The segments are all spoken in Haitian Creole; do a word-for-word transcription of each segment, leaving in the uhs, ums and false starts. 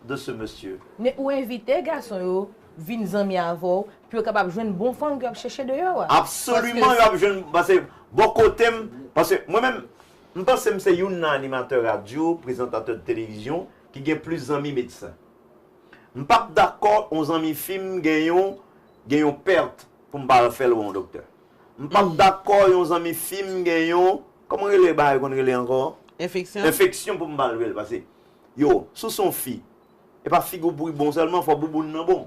de ce monsieur. Men ou envite gason yo vin zanmi avè w pou yo kapab jwenn bon fanm ke y ap chèche deyò a. Absoliman, y ap jwenn, paske bò kote m, paske mwen menm, m panse m se youn nan animatè radyo, prezantatè de televizyon ki gen plis zanmi medsen. M p ap dakò yon zanmi fi m gen yon, gen yon pèt pou m pa al fè l wè yon doktè. M p ap dakò yon zanmi fi m gen yon, kòman rele bagay konn rele ankò? Enfeksyon. Enfeksyon pou m pa al wè l, paske yo, si w se yon fi, e pa figi w pou li bon sèlman, fò bouboun nan bon.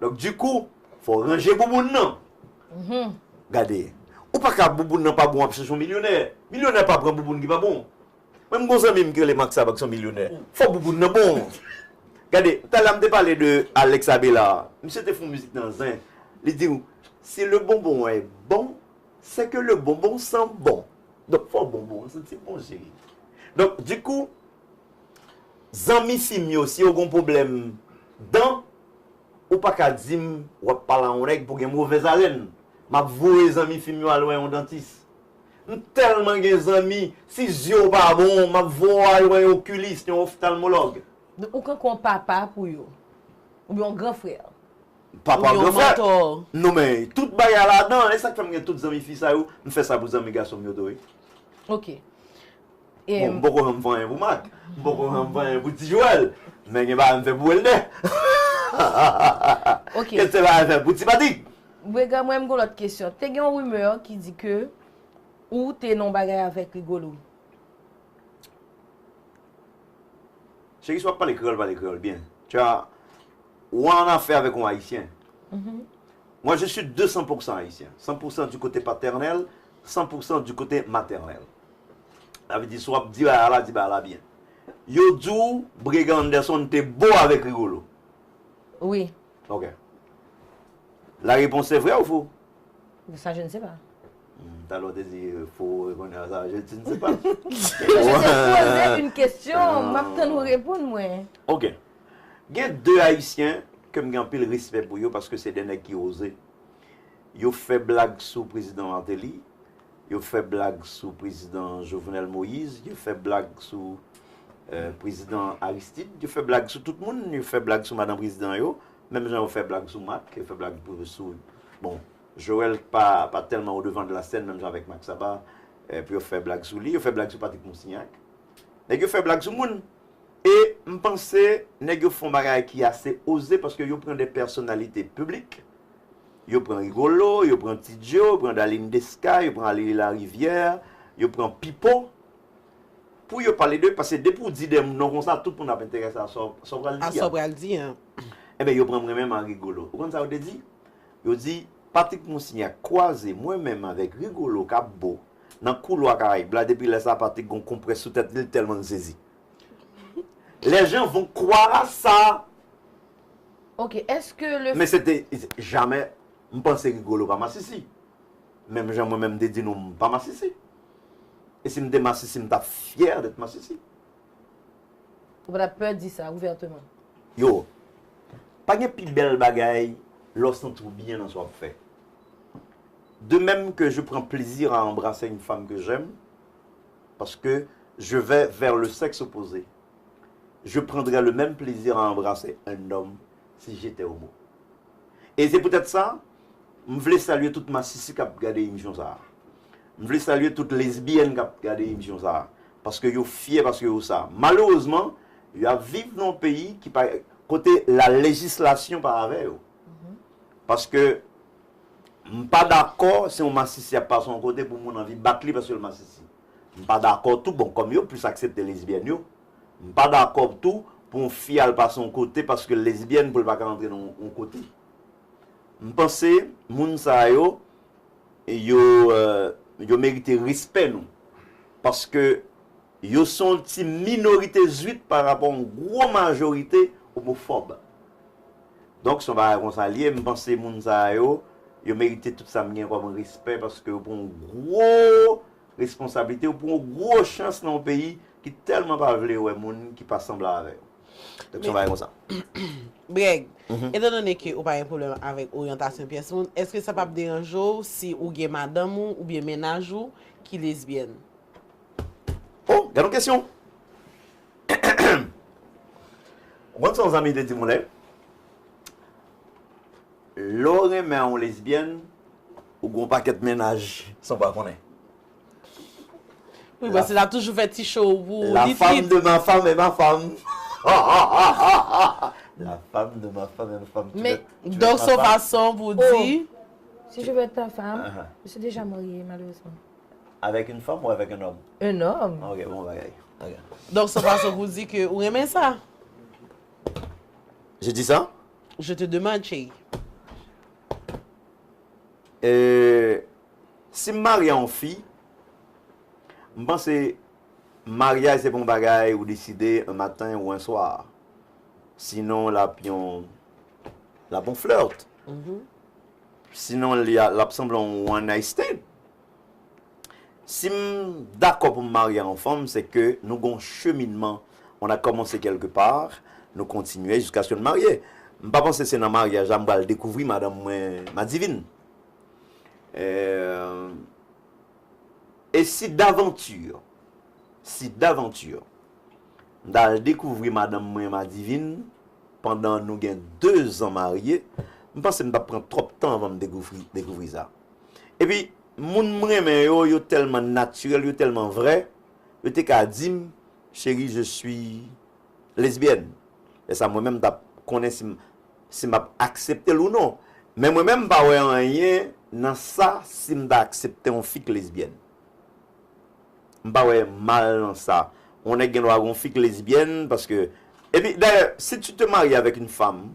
Donk, dikou, fò w ranje bouboun nan. Gade, ou pa ka bouboun nan pa bon, w ap chèche yon milyonè. Milyonè pa pran bouboun ki pa bon. Mwen, m gon zanmi m ki rele Max Abak, se yon milyonè. Fò bouboun nan bon. Gade, talè m te pale de Alex Abela. Misye te fè yon mizik nan zen. Li di w, si le bonbon est bon, c'est que le bonbon sent bon. Donk, fò bonbon an santi bon, cheri. Donk, dikou, zanmi fi m yo, si yo gon pwoblèm dan, ou pa ka di m w ap pale a yon nèg pou gen movèz alèn. M ap voye zanmi fi m yo al wè yon dantis. M tèlman gen zanmi, si zye w pa bon, m ap voye w al wè yon okilis, yon oftalmològ. Donk, ou kankou yon papa pou yo. Oubyen yon gran frè. Papa, gran frè. Non, men, tout bagay ladan, e sa k fè m gen tout zanmi fi sa yo, m fè sa pou zanmi gason m yo tou, wi. Ok. Bon, m poko janm fè anyen pou Mak. M poko janm fè anyen pou Ti Joel. Men gen bagay m fè pou Elnè. Ok. Gen se bagay m fè pou Ti Patrik. Brega, mwen, m gon lòt kesyon. Te gen yon rimè ki di ke ou te nan yon bagay avèk Rigolo. Cheri, si w ap pale kreyòl, pale kreyòl byen. Tu as, ou an afè avèk yon Ayisyen. Moi, je suis deux cents pour cent haïtien. Cent pour cent du côté paternel, cent pour cent du côté maternel. Sa vle di, si w ap di bagay la, di bagay la byen. Yo di w, Brega Anderson te bo avèk Rigolo. Wi. Ok. La réponse est vraie ou faux? Sa, je ne sais pas. Hmm, talè w te di fo, kounye a sa, je, je ne sais pas. Je te pose une question, m ap tann ou reponn mwen. Ok. Gen de Ayisyen ke m gen anpil respè pou yo paske se de nèg ki oze. Yo fè blag sou prezidan Martelly, yo fè blag sou prezidan Jovenel Moïse, yo fè blag sou eh, prezidan Aristide, yo fè blag sou tout moun, yo fè blag sou madan prezidan yo, menm jan yo fè blag sou Mak, yo fè blag pou, sou, bon, Joel pa, pa tèlman au devant de la scène, menm jan avèk Mak Saba, eh, pou yo fè blag sou li, yo fè blag sou Patrick Monsignac. Nèg yo fè blag sou moun. E m panse nèg yo fè yon bagay ki ase oze paske yo pran de pèsonalite piblik. Yo pran Rigolo, yo pran Ti Joe, yo pran Darline Desca, yo pran Alili Larivière, yo pran Pipo. Pou yo pale de, paske depi w di de non konsa, tout moun ap enterese a sa w pral di a. A sa w pral di a. Enben, yo pran mwen menm a Rigolo. Ou konn sa yo te di? Yo di, Patrick Monsignac kwaze mwen menm avèk Rigolo k ap bo nan koulwa Karayib la, depi lè sa Patrick gon konprès sou tèt li, li tèlman l sezi. Les gens vont croire à ça. Ok, èske le Men se te, jamè, m panse Rigolo pa masisi. Menm jan mwen menm m te di nou m pa masisi. E si m te masisi, m t ap fyè dèt masisi. Ou pa t ap pè di sa ouvèteman. Yo, pa gen pi bèl bagay lè w santi w byen nan sa w ap fè. De même que je prends plaisir à embrasser une femme que j'aime, parce que je vais vers le sexe opposé, je prendrais le même plaisir à embrasser un homme si j'étais homo. E se poutèt sa, m vle salye tout masisi k ap gade emisyon sa a. M vle salye tout lesbyèn k ap gade emisyon sa a. Paske yo fyè, paske yo sa. Malerezman, y ap viv nan yon peyi ki pa, kote la législation pa avè yo. Paske m pa dakò si yon masisi ap pase yon kote pou moun anvi bat li paske l masisi. M pa dakò tou, bon, kòm yo plis aksepte lesbyèn yo, m pa dakò tou pou yon fi al pase yon kote paske lesbyèn pou l pa ka antre nan yon kote. M panse moun sa yo, yo, eh, yo merite respè nou. Paske yo se yon ti minorite zwit pa rapò yon gwo majorite omofòb. Donk, se yon bagay konsa l ye, m panse moun sa yo, yo merite tout sa m gen kòm respè paske yo pran yon gwo responsablite, yo pran yon gwo chans nan yon peyi ki tèlman pa vle wè moun ki pa sanble avè yo. Donk, se yon bagay konsa. Breg, etandone ke ou pa gen pwoblèm avèk oryantasyon pyès moun, èske sa p ap deranje w si ou gen madanm ou oubyen mennaj ou ki lesbyèn? Oh, gade yon kesyon. Ou konn sa yon zanmi te di m yon lè? Lè w renmen yon lesbyèn, ou gen yon pakèt mennaj san w pa konnen. Wi, paske l ap toujou fè ti show pou La li femme tit. De ma femme est ma femme. La femme de ma femme est ma femme. Tu Men, veux- tu veux donk, ma se yon femme? Fason pou di. Si je veux être ta femme, Uh-huh. je suis déjà mariée, malheureusement. Avec une femme ou avec un homme? Un homme. Ok, bon bagay. Ok. Donk, se yon fason pou di ke ou renmen sa. Je dis ça? Je te demande, chérie. Euh, si m marye a yon fi, m panse maryaj se pa yon bagay ou deside yon maten ou yon swa. Sinon, l ap yon, l ap yon flirt. Sinon, li a- l ap sanble yon one night stand. Si m dakò pou m marye a yon fanm, se ke nou gen yon cheminman. On a commencé quelque part, nou kontinye jiskaske nou marye. M pa panse se nan maryaj la m pral dekouvri madanm mwen, Madivin. Euh, e si davanti, si davanti, m ta al dekouvri madanm mwen, Madivin, pandan nou gen de zan marye, m panse m t ap pran twòp tan anvan m dekouvri, dekouvri sa. Epi, moun m renmen yo, yo tèlman natirèl, yo tèlman vrè, yo te ka di m, chérie, je suis lesbienne. E sa, mwen menm, m t ap konnen si m, si m ap aksepte l ou non. Men mwen menm, m pa wè anyen nan sa si m ta aksepte yon fi k lesbyèn. M pa wè mal nan sa. Yon nèg gen dwa gen yon fi k lesbyèn, paske. Epi, dayè, si tu te maries avec une femme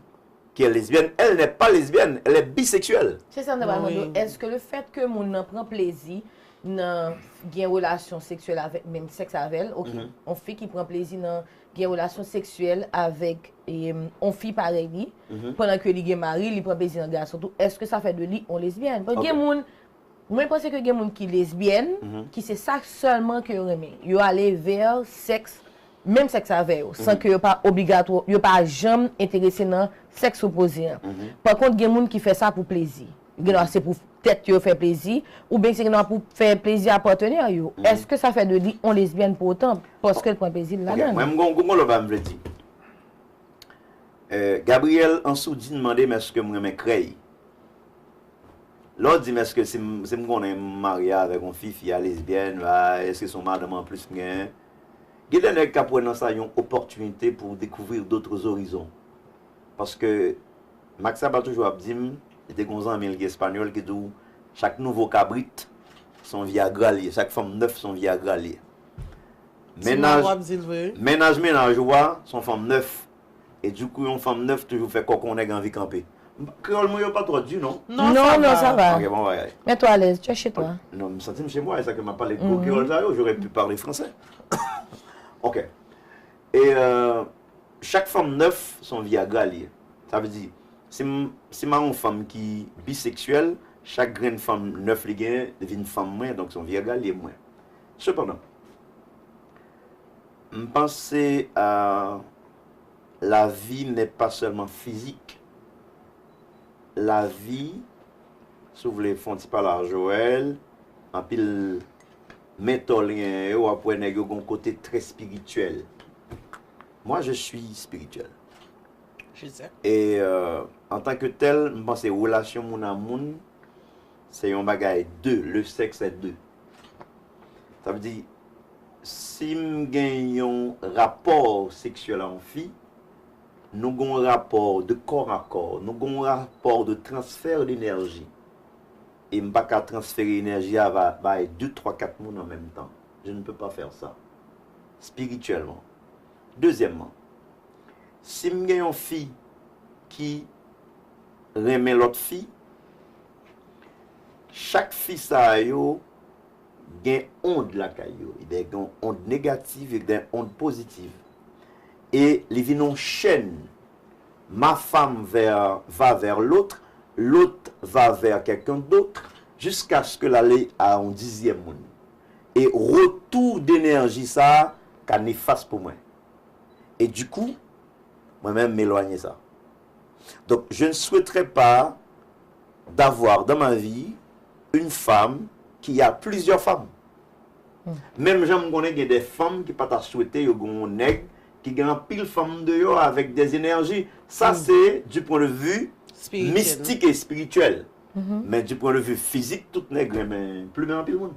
qui est lesbienne, elle n'est pas lesbienne, elle est bisexuelle. Se sa m te pral mande w. Èske le fèt ke moun nan pran plezi nan gen relasyon seksyèl avèk menm sèks avè l, ok, yon fi ki pran plezi nan gen relasyon seksyèl avèk em, yon fi parèy li, pandan ke li gen mari, li pran plezi nan gason tou, èske sa fè de li yon lesbyèn? Paske gen moun, mwen panse ke gen moun ki lesbyèn, ki se sa sèlman ke yo renmen. Yo ale vè sèks, menm sèks avè yo, san ke yo pa obligatwa, yo pa janm enterese nan sèks opoze an. Pa kont, gen moun ki fè sa pou plezi. Gen dwa se pou tèt yo fè plezi, oubyen se gen dwa pou fè plezi a patnè yo. Èske sa fè de li yon lesbyèn pou otan, paske l pran plezi l Ok, ladan? Mwen, m gon, gon lòt bagay m vle di. Euh, Gabriel Ansoudine mande m èske m renmen krèy. Lè w di m èske si m, si m konnen m marye avèk yon fi, fi a lesbyèn, a, èske se yon madanm anplis m genyen? Gen de nèg k ap wè nan sa yon opòtinite pou dekouvrir d'autres horizons. Paske Max Saba toujou ap di m, li te gen yon zanmi l ki espanyòl ki di w, chak nouvo kabrit, se yon Viagra l ye. Chak fanm nèf, se yon Viagra l ye. Ti mwen w ap di l vre. Mennaj mennaj ou a, se yon fanm nèf. E dikou, yon fanm nèf toujou fè kòk yon nèg anvi kanpe. Kreyòl mwen yo pa twò di, non? Non, Non, non, sa va. Ok, bon bagay. Mets-toi à l'aise, tu es chez toi. Non, m santi m chez moi, e sa ke m ap pale gwo kreyòl sa yo, j'aurais pu parler français. Ok. E euh, chak fanm nèf, se yon Viagra li ye. Sa vle di, si m, si m a yon fanm ki biseksyèl, chak grenn fanm nèf li genyen, li vin fanm mwen, donk se yon Viagra li ye mwen. Sepandan, m panse euh, la vie n'est pas seulement physique. La vie, si w vle fè yon ti pale a Joël, anpil mentò li genyen yo, w ap wè nèg yo gen yon kote trè espirityèl. Moi, je suis spirituel. Je sais. E euh, antanke tèl, m panse relasyon moun a moun, se yon bagay de. Le sexe est deux. Sa vle di, si m gen yon rapò seksyèl a yon fi, nou gen yon rapò de corps à corps, nou gen yon rapò de transfert d'énergie. E m pa ka transfere enèji a ba- bay de, twa, kat moun an menm tan. Je ne peux pas faire ça. Spirityèlman. Dezyèmman, si m gen yon fi ki renmen lòt fi, chak fi sa yo gen ond lakay yo. Gen yon ond negatif e gen ond pozitif. E li vin yon chèn. Ma femme vers, va vers l'autre, l'autre va vers quelqu'un d'autre, jusqu'à ce que l ale a yon dizyèm moun. E retour d'énergie sa a ka nefas pou mwen. E du coup, mwen menm, m elwanye sa. Donc, je ne souhaiterais pas d'avoir dans ma vie une femme qui a plusieurs femmes. Menm jan m konnen gen de fanm ki pa ta swete yo gen yon nèg ki gen anpil fanm deyò avèk des énergies. Sa se du point de vue mistik e espirityèl. Men du point de vue fizik, tout nèg renmen plimen anpil moun.